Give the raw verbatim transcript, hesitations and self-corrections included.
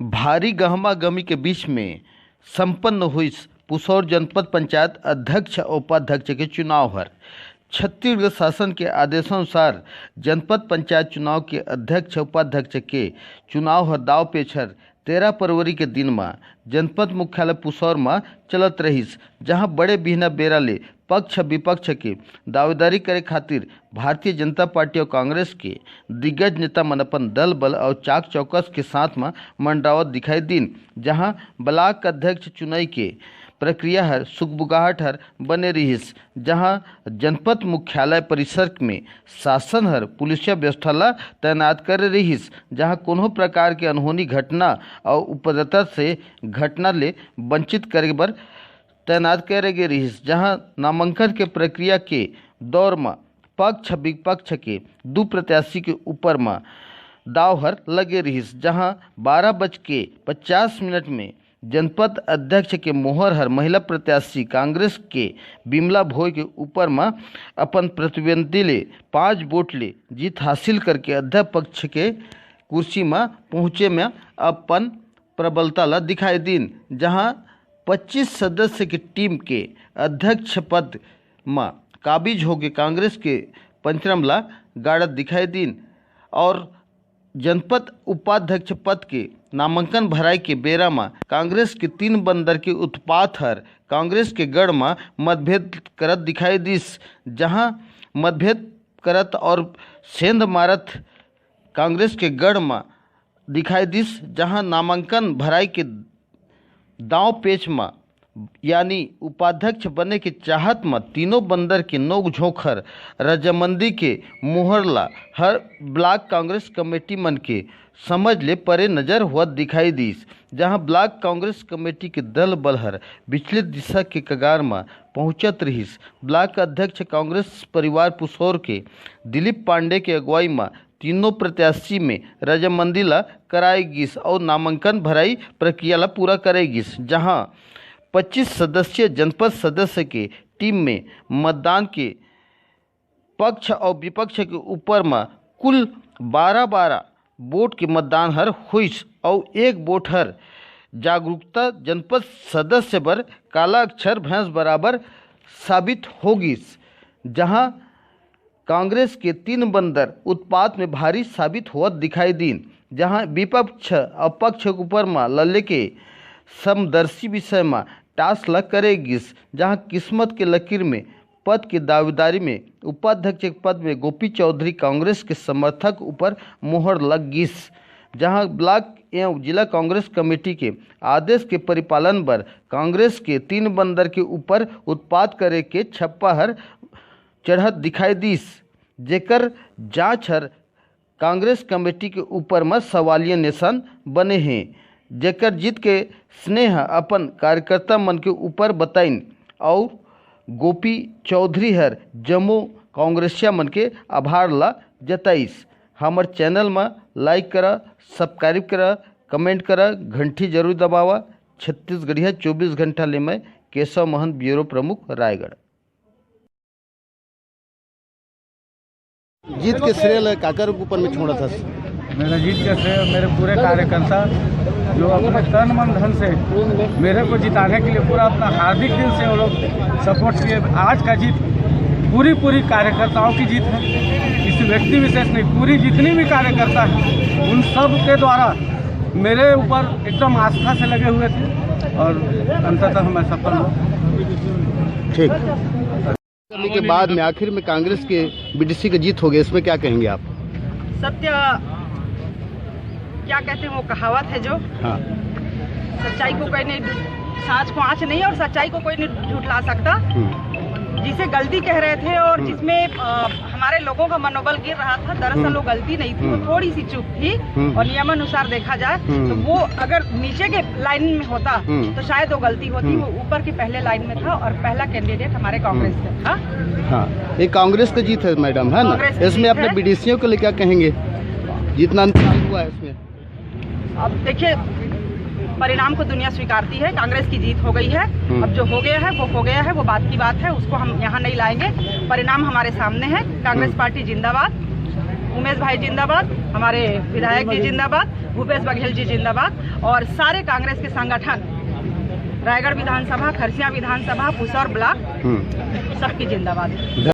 भारी गहमा गहमी के बीच में संपन्न होइस पुसौर जनपद पंचायत अध्यक्ष अउ उपाध्यक्ष के चुनाव हर। छत्तीसगढ़ शासन के आदेशानुसार जनपद पंचायत चुनाव के अध्यक्ष उपाध्यक्ष के चुनाव हर दाव पेच हर तेरह फरवरी के दिन म जनपद मुख्यालय पुसौर म चलत रहिस, जहां बड़े बिहना बेरा ले पक्ष विपक्ष के दावेदारी करे खातिर भारतीय जनता पार्टी अउ कांग्रेस के दिग्गज नेता मन अपन दल बल अउ चाक चौकस के साथ म मंडरावत दिखाई दीन, जहां ब्लॉक अध्यक्ष चुनई के प्रक्रिया हर सुगबुगाहट हर बने रिहिस, जहां जनपद मुख्यालय परिसर में शासन हर पुलिसिया व्यवस्था ला तैनात करे रिहिस, जहां कोनो प्रकार के अनहोनी घटना अउ उपद्रव से घटना ले वंचित करे बर तैनात करे गे रिहिस, जहां नामांकन के प्रक्रिया के दौर म पक्ष विपक्ष के दू प्रत्याशी के ऊपर म दाव हर लगे रिहिस, जहां बारह बज के पचास मिनट में जनपद अध्यक्ष के मोहर हर महिला प्रत्याशी कांग्रेस के बिमला भोई के ऊपर म अपन प्रतिद्वंदी ले पाँच वोट ले जीत हासिल करके अध्यक्ष पक्ष के कुर्सी म पहुंचे म अपन प्रबलता ला दिखाई दीन, जहां पच्चीस सदस्य के टीम के अध्यक्ष पद म काबिज होके कांग्रेस के पंचरम ला गाड़त दिखाई दीन। और जनपद उपाध्यक्ष पद के नामांकन भराई के बेरा म कांग्रेस के तीन बंदर के उत्पात हर कांग्रेस के गढ़ म मतभेद करत दिखाई दिस, जहां मतभेद करत और सेंध मारत कांग्रेस के गढ़ म दिखाई दिस, जहां नामांकन भराई के दांव पेच म यानी उपाध्यक्ष बने के चाहत म तीनों बंदर के नोक झोंक हर रजामंदी के मोहर ला हर ब्लॉक कांग्रेस कमेटी मन के समझ ले परे नजर होत दिखाई दिस, जहां ब्लॉक कांग्रेस कमेटी के दल बल हर विचलित दिशा के कगार म पहुंचत रिहिस। ब्लॉक अध्यक्ष कांग्रेस परिवार पुसौर के दिलीप पांडे के अगुवाई म तीनों प्रत्याशी में रजामंदी ला कराए गिस और नामांकन भराई प्रक्रिया ला पूरा करे गिस, जहां पच्चीस सदस्यीय जनपद सदस्य के टीम में मतदान के पक्ष और विपक्ष के ऊपर म कुल बारह बारह वोट के मतदान हर होइस और एक वोट हर जागरूकता जनपद सदस्य बर काला अक्षर भैंस बराबर साबित हो गिस, जहां कांग्रेस के तीन बंदर उत्पात में भारी साबित होवत दिखाई दीन, जहां विपक्ष और पक्ष के ऊपर म लल्ले के समदर्शी विषय म टास ल करे गिस, जहां किस्मत के लकीर में पद के दावेदारी में उपाध्यक्ष के पद में गोपी चौधरी कांग्रेस के समर्थक ऊपर मोहर लग गिस, जहां ब्लॉक एवं जिला कांग्रेस कमेटी के आदेश के परिपालन बर कांग्रेस के तीन बंदर के ऊपर उत्पात करे के छप्पा हर चढ़त दिखाई दिस, जेकर जांच हर कांग्रेस कमेटी के ऊपर म सवालिया निशान बने हे, जेकर जीत के स्नेह अपन कार्यकर्ता मन के ऊपर बताइन और गोपी चौधरी हर जम्मो कांग्रेसिया मन के आभार ला जताइस। हमर चैनल म लाइक करा, सब्सक्राइब करा, कमेंट करा, घंटी जरूर दबावा। छत्तीसगढ़िया चौबीस घंटा ले मैं केशव महंत, ब्यूरो प्रमुख, रायगढ़। जीत के श्रेय ल काकर ऊपर में छोड़त हस? मेरा जीत का श्रेय मेरे पूरे कार्यकर्ता जो अपने तन मन धन से मेरे को जिताने के लिए पूरा अपना हार्दिक दिल से वो लोग सपोर्ट किए। आज का जीत पूरी पूरी कार्यकर्ताओं की जीत है, किसी व्यक्ति विशेष नहीं, पूरी जितनी भी कार्यकर्ता है उन सब के द्वारा मेरे ऊपर एकदम आस्था से लगे हुए थे और अंततः मैं सफल हुआ। ठीक। करने के बाद में आखिर में कांग्रेस के बीडीसी का जीत हो गया, इसमें क्या कहेंगे आप? सत्य क्या कहते हैं, वो कहावत है जो, हाँ। सच्चाई को कोई नहीं, सांच को आंच नहीं, और सच्चाई को कोई नहीं झुठला सकता। हम्म। जिसे गलती कह रहे थे और हम्म। जिसमें, अ, हमारे लोगों का मनोबल गिर रहा था, दरअसल हम्म। वो गलती नहीं थी, वो हम्म। थोड़ी सी चूक थी। हम्म। और नियमानुसार देखा जाए हम्म। तो वो अगर नीचे के लाइन में होता हम्म। तो शायद वो गलती होती। हम्म। वो ऊपर की पहले लाइन में था और पहला कैंडिडेट हमारे कांग्रेस हम्म। से था। हाँ, ये कांग्रेस का जीत है मैडम, है ना? कांग्रेस की इसमें जीत अपने है। बीडीसीओ के लिए क्या कहेंगे, जितना नुकसान हुआ है इसमें? अब देखिए, परिणाम को दुनिया स्वीकारती है। कांग्रेस की जीत हो गई है। हम्म। अब जो हो गया है वो हो गया है, वो बात की बात है, उसको हम यहाँ नहीं लाएंगे। परिणाम हमारे सामने है। कांग्रेस हम्म। पार्टी जिंदाबाद। उमेश भाई जिंदाबाद, हमारे विधायक जी जिंदाबाद, भूपेश बघेल जी जिंदाबाद और सारे कांग्रेस के संगठन, रायगढ़ विधानसभा, खरसिया विधानसभा, पुसौर ब्लॉक, हम्म। सबकी जिंदाबाद।